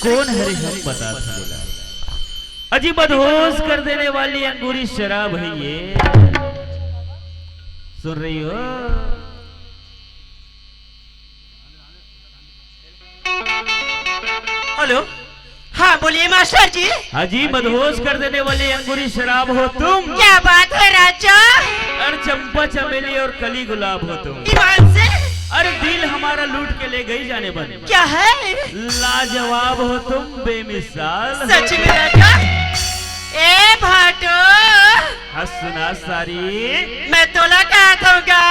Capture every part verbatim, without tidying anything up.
कौन हरे हम बता था बोला। अजी, बदहोश कर देने वाली अंगूरी शराब है ये। सुन रही हो? हेलो, हाँ, बोलिए मास्टर जी। हाँ जी, बदहोश कर देने वाली अंगूरी शराब हो तुम। क्या बात है राजा? अरे चंपा चमेली और कली गुलाब हो तुम। ईमान से? अरे दिल हमारा लूट के ले गई जाने बन। क्या है? लाजवाब हो तुम, बेमिसाल हो। सच में राजा? ए भाटो। हाँ, सुना सारी। मैं तोला का दूंगा।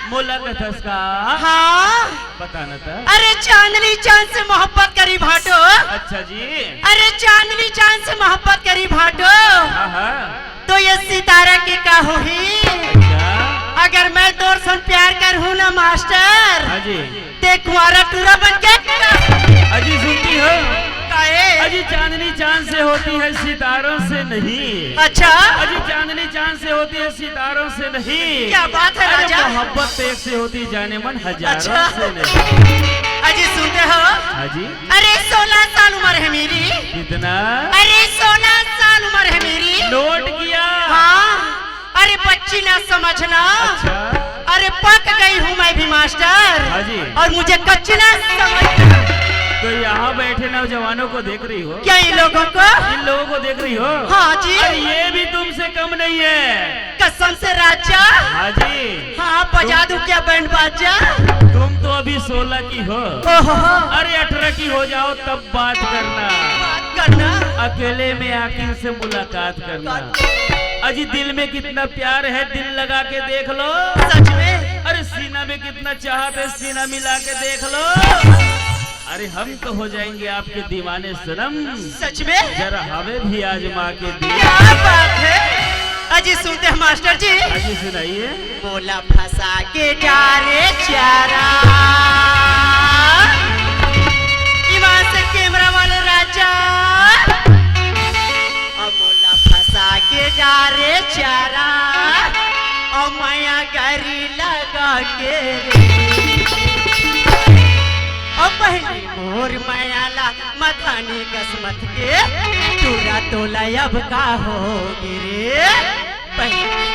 मोला कथस का? हाँ। बता ना ता। अरे चांदनी चांद से मोहब्बत करी भाटो। अच्छा जी। अरे चांदनी चांद से मोहब्बत करी भाटो। हाँ, हाँ। तो ये सितारा के का होही? अच्छा। अगर मैं तोर सन प्यार करहूँ ना मास्टर, हाँ जी। ते कुंवारा टूरा बन के। अजी सुनती हो? काहे? अजी चांदनी चांद से होती है, सितारों से नहीं। अच्छा। अजी चांदनी चांद से होती है, सितारों से नहीं। क्या बात है अरे राजा? मोहब्बत तो एक से होती जाने मन, हजारों अच्छा। से नहीं। अजी सुनते हो? हाँ जी। अरे सोलह साल उम्र है मेरी। कितना? अरे सोलह साल उम्र है मेरी। नोट किया। हाँ। अरे बच्ची ना समझना। अच्छा। अरे पक गई हूँ मैं भी मास्टर। हाँ जी। और मुझे कच्ची ना समझना। तो यहाँ बैठे नौजवानों को देख रही हो? क्या इन लोगों को? इन लोगों को देख रही हो? हाँ जी। अरे ये भी तुमसे कम नहीं है। कसम से राजा। हाँ जी। हाँ, बजा दूं क्या बैंड बाजा? तुम तो अभी सोलह की हो। ओहो। अरे अठारह की हो जाओ तब बात करना। बात करना। अकेले में आके इनसे मुलाकात करना। अजी दिल में कितना प्यार है, दिल लगा के देख लो। सच में? अरे सीना में कितना चाहत है, सीना मिला के देख लो। अरे हम तो हो जाएंगे आपके दीवाने सनम। सच में? जरा हमें भी आजमा के दे। क्या बात है? अजी सुनते हैं मास्टर जी। अजी सुनाइए। बोला फंसा के डारे चारा। ईमान से कैमरा वाले राजा। अब मोला फंसा के डारे चारा। और माया गरी लगा के रे। और पहली मोर माया ला मथानी कसमत के। टूरा तोला अब का होगे रे। पहली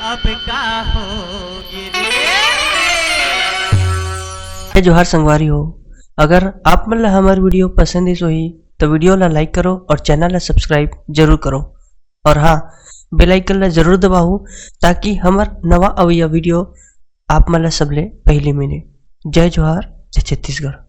अब का होगे रे। जय जोहार संगवारी हो। अगर आप मन ला हमर वीडियो पसंद आइस होही तो वीडियो ला लाइक करो और चैनल ला सब्सक्राइब जरूर करो। और हाँ, बेल आइकन ला जरूर दबाहू, ताकि हमर नवा अवइया वीडियो आप मन ला सबले पहली मिले। जय जोहार, जय छत्तीसगढ़।